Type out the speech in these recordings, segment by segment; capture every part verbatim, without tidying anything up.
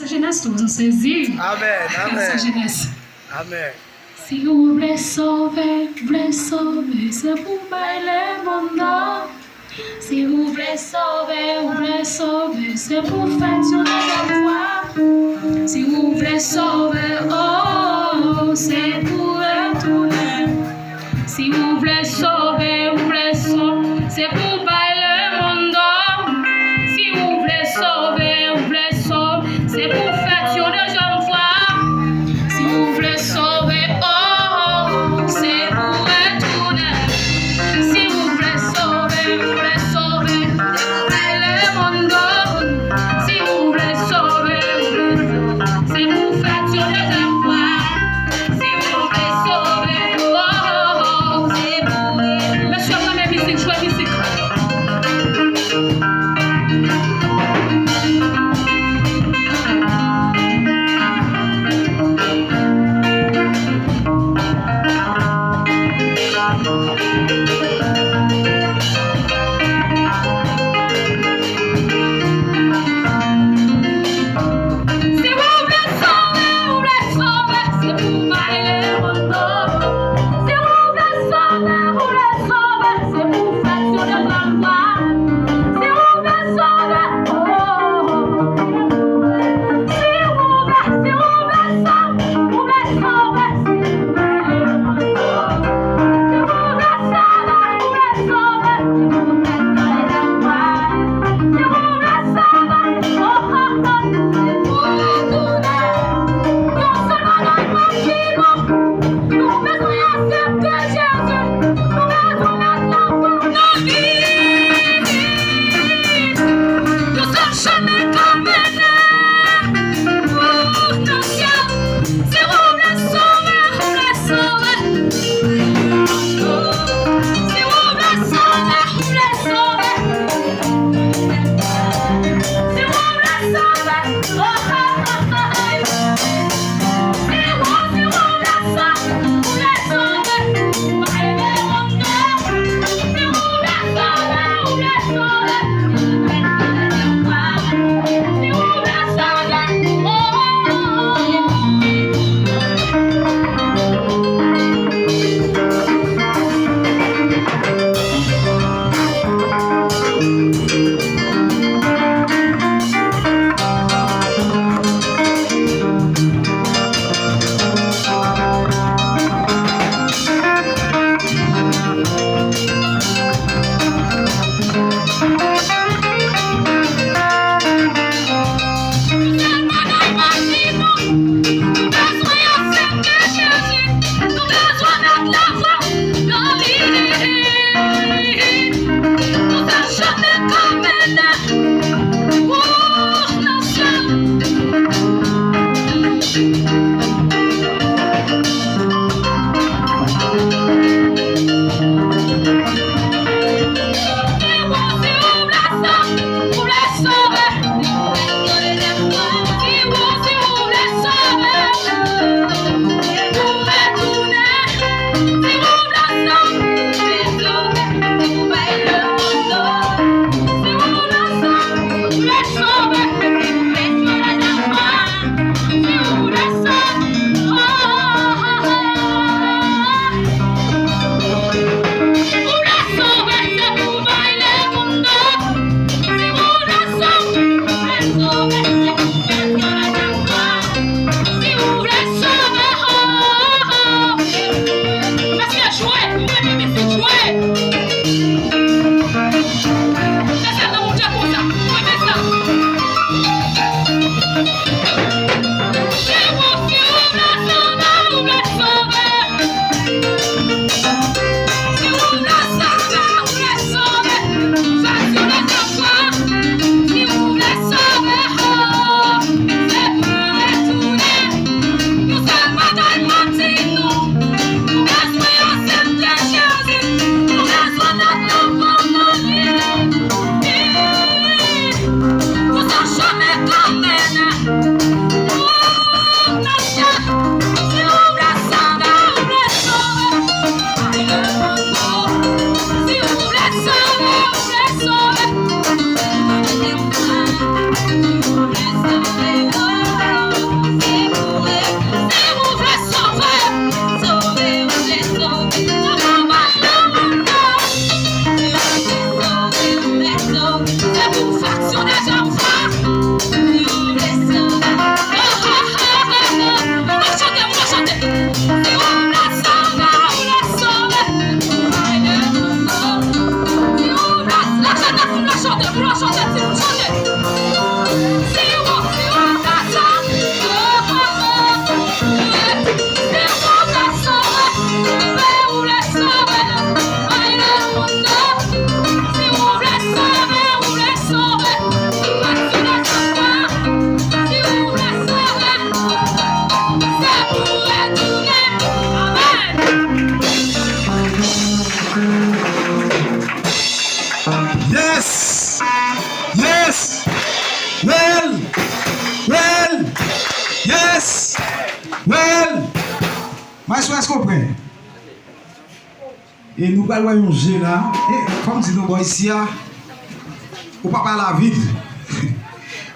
Sa jenès tou, nou sezi. Amèn, amèn. Sa jenès. Amèn. Si ou vle sove, vle sove, se pou bay lemonn do. Si ou vle sove, ou vle sove, se pou fèt yon dezyèm fwa. Si ou vle sove, oh, se pou retounen. Si ou vle sove, ou vle sove, se pou bay lemonn do. Si ou vle sove, ou vle sove, se pou fèt yon dezyèm fwa. Si ou vle sove, oh, se pou retounen. Si ou vle sove, ou vle sove, se pou bay lemonn do. Si ou vle sove, ou vle sove, se pou fèt yon dezyèm fwa. Si ou vle sove, oh, oh, oh, se pou. Mesye, tande mizik, jwe mizik. Si ou vle sove, ou vle sove, se pou bay lemonn do. Si ou vle sove, ou vle sove, se pou fèt yon dezyèm fwa. Si ou vle sove, oh, oh, oh. Si ou vle, si ou vle sove, ou vle sove, se pou bay lemonn do. Si ou vle sove, ou vle sove, Well, Maestro, èske w prè? E nou pral wè yon je la. E, fò m di nou, bò isi a, ou pa pale vit.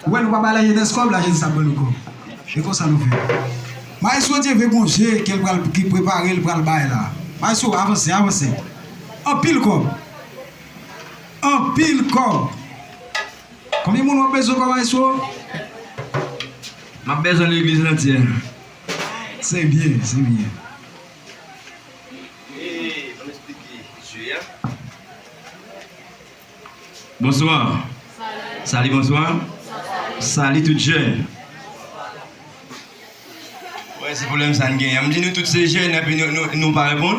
Ou wè, nou pa pale anyen nan skòb la, je sa ban nou kò. E konsa nou fè. Maestro Dieuvé gon je ke l pral, ki prepare, l pral bay la. Maestro, avanse, avanse. Anpil kòb. Anpil kòb. Konbyen moun w ap bezwen kòm maestro? M ap bezwen legliz an antyè. Se byen, se byen. E, ban m eksplike je a. Bonswa. Sali, bonswa. Sali tout jèn. Wè, se pwoblèm sa n genyen. M di nou tout se jèn, epi nou, nou, nou pa reponn.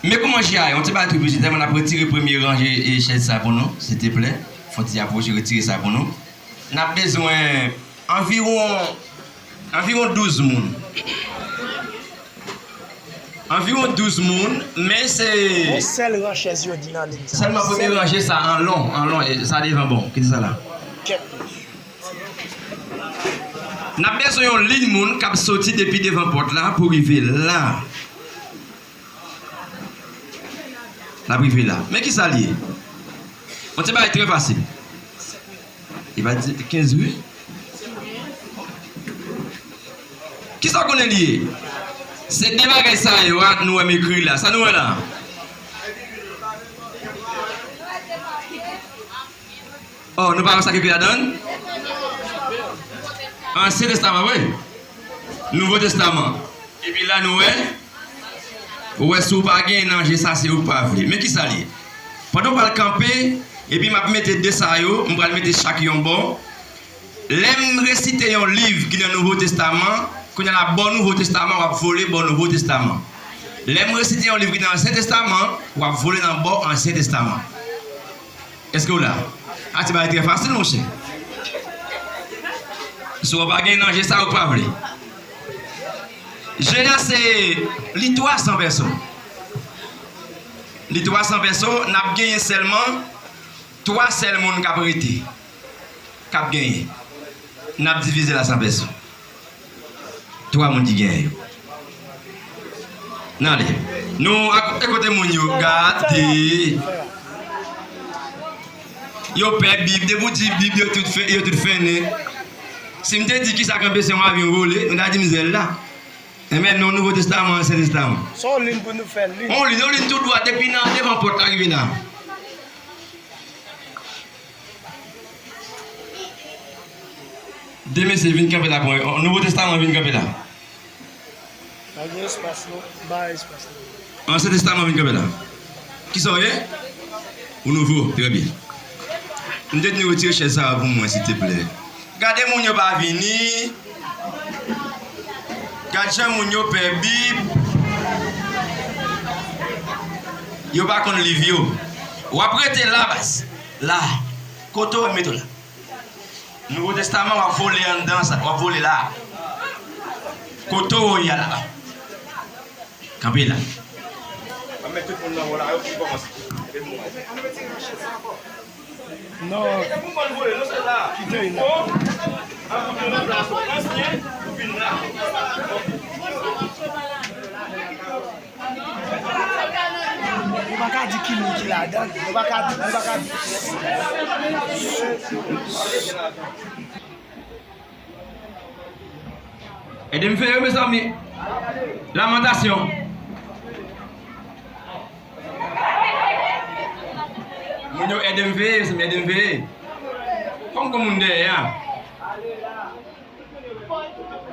Men kòman je a ye? Yon ti bagay tripotay, tèlman n ap retire premye ranje e chèz sa pou nou, silteplè. Fon ti apwoche, retire sa pou nou. N ap bezwen anviwon, anviwon douz moun. Anviwon douz moun, men se yon sèl ran chèz yo di nan lig sa. Sèlman premye ranje sa an lon, an lon, e sa devan bon. Kite sa la. Kèt. N ap bezwen yon liy moun k ap soti depi devan pòt la pou rive la. L ap rive la. Men ki sa l ye? Yon ti bagay trè fasil. Li pa di kenz wi. Ki sa w konnen li ye? Se de bagay sa yo a nou wè m ekri la. Sa nou wè la? Oh, nou pa wè sa k ekri ladan l? Ansyen Testaman, wi. Nouvo Testaman. Epi la nou wè, ou wè si w pa gen nan je sa se ou k pa vle. Men ki sa l ye? Pandan w pral kanpe, epi m ap mete de sa yo, m pral mete chak yon bò. Lè m resite yon liv ki nan Nouvo Testaman, kounye a la bò Nouvo Testaman, w ap vole bò Nouvo Testaman. Lè m resite yon liv ki nan Ansyen Testaman, w ap vole nan bò Ansyen Testaman. Èske w la? A, ti bagay trè fasil, monchè. Si w pa gen nan je sa, ou pa vle. Je a se li twa san pèso. Li twa san pèso, n ap genyen sèlman twa sèl moun k ap rete, k ap genyen. N ap divize l a san pèso. Twa moun ki genyen yo. N ale. Nou, ak, e kote moun yo? Gade. Yo pè Bib. Depi w di Bib, yo tout fè, yo tout fennen. Si m te di ki sa k anpeche yon avyon vole, nou ta di m zèl la. Enben non, Nouvo Testaman, Ansyen Testaman. Se yon liy pou nou fè, liy. Yon liy, yon liy tou dwat depi nan devan pòt la rive la. De mesye vin kanpe la pou mwen. Nouvo Testaman vin kanpe la. Pa gen espas non. Ba espas non. Ansyen Testaman vin kanpe la. Kisa w ye? Ou nouvo? Trè byen. M te di nou retire chèz sa a pou mwen, silteplè. Gade moun yo pa vini. Gad jan moun yo pè Bib. Yo pa konn liv yo. W ap rete la, baz. La. Kote w met w la? Nouvo Testaman, w ap vole anndan sa. W ap vole la. Kote w ye la? Kanpe la. W ap met tout moun nan wò la, yo pou kòmanse. Non. Kite l la. Nou pa ka di ki moun ki ladan l. Nou pa ka di, nou pa ka di. Ede m veye, mezanmi. Lamantasyon. Moun yo ede m veye, mezanmi, ede m veye. Kòm gen moun dèyè a.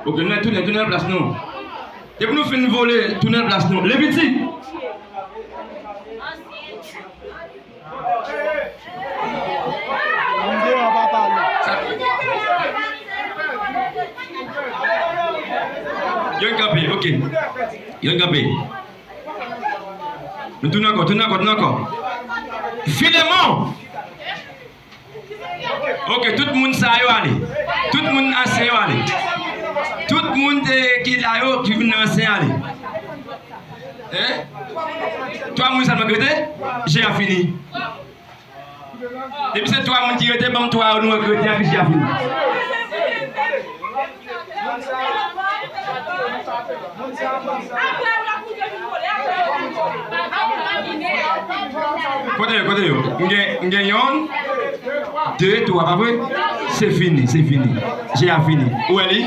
Ok, nou tounen, tounen nan plas nou. Depi nou fin vole, tounen nan plas nou. Levitik. Yo kanpe, ok. Yo kanpe. Nou tounen ankò, tounen ankò, tounen ankò. Filemon. Ok, tout moun sa yo ale. Tout moun ansyen yo ale. Tout moun te, ki la yo, ki vin nan ansyen ale. Hein? Twa moun sèlman ki rete? Je a fini. Depi se twa moun ki rete, ban m twa yo, nou wè ki rete a, ki fini. Kote yo, kote yo? M gen, m gen yonn, de, twa, pa vre? Se fini, se fini. Je a fini. Ou wè li?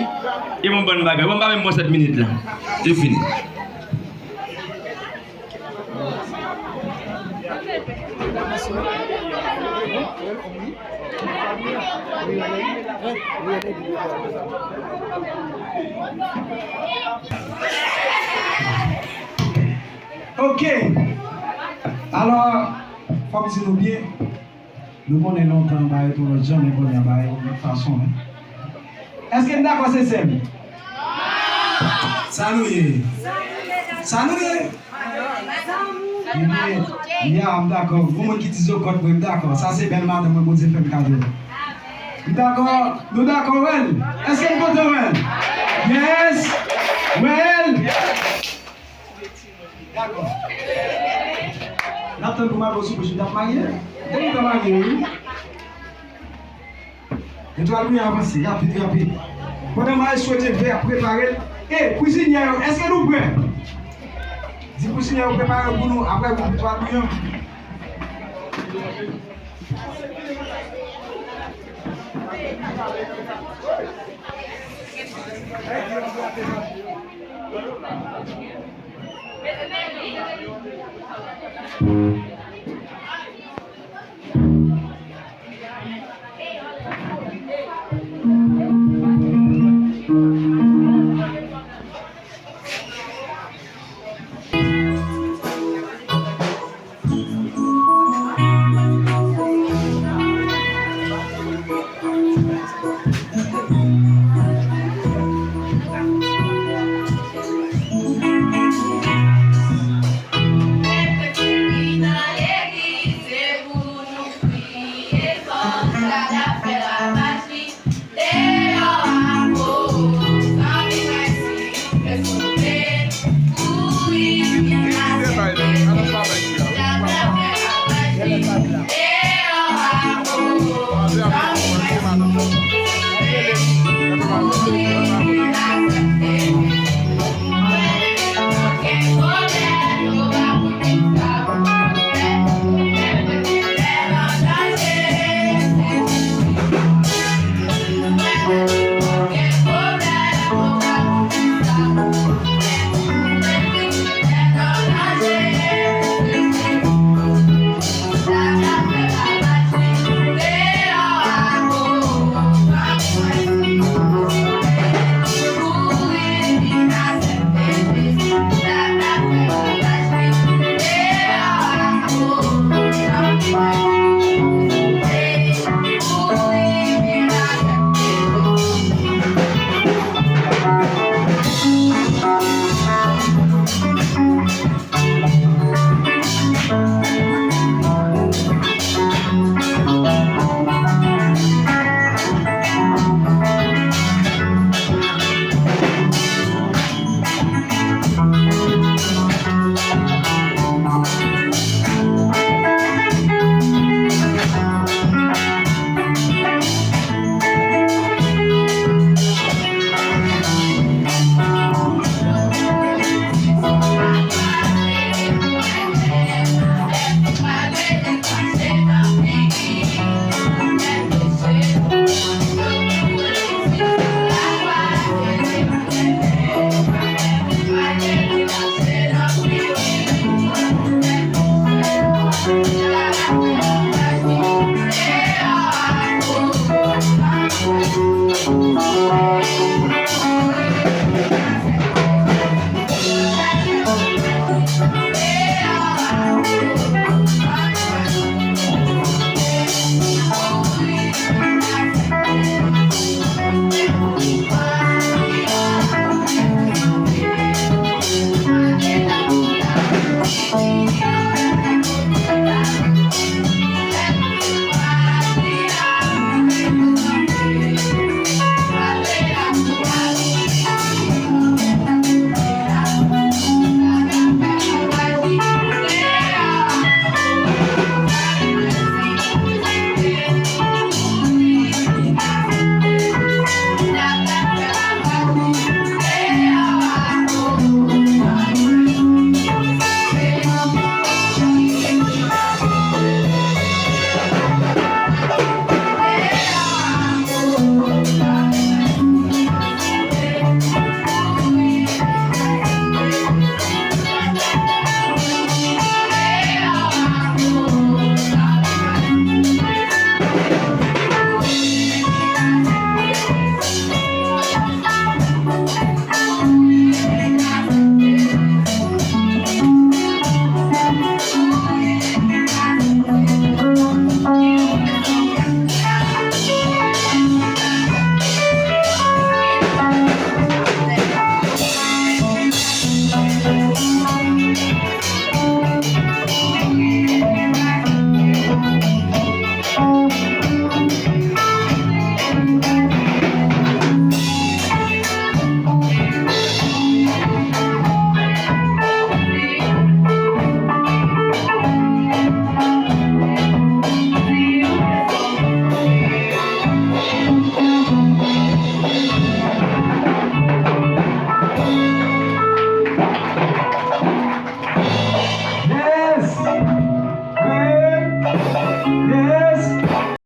E bon, bon bagay. Bon, pa menm bon sèt minit la. Se fini. Ok. Alò, fò m di nou byen, nou konnen lontan bagay te yon lòt jan, men kounye a bagay yon lòt fason, wi. Èske n dakò, Sesèm? Sa nou ye? Sa nou ye? Ebyen, ya, m dakò. Gon moun ki di zokòt, mwen, m dakò. Sa se bèl madanm mwen, Bondye fè m kado. M dakò. Nou dakò, Wèl? Èske n kontan, Wèl? Yes! Wèl! Dakò. N ap tann pou maryaj sou bouch, n ap marye. Depi tan marye, wi. Etwal brilyan avanse, rapid, rapid. Pandan maestro te vè, prepare l. E, kwizinyè yo, èske nou prè? Di kwizinyè yo prepare pou nou, apre gwoup Etwal brilyan.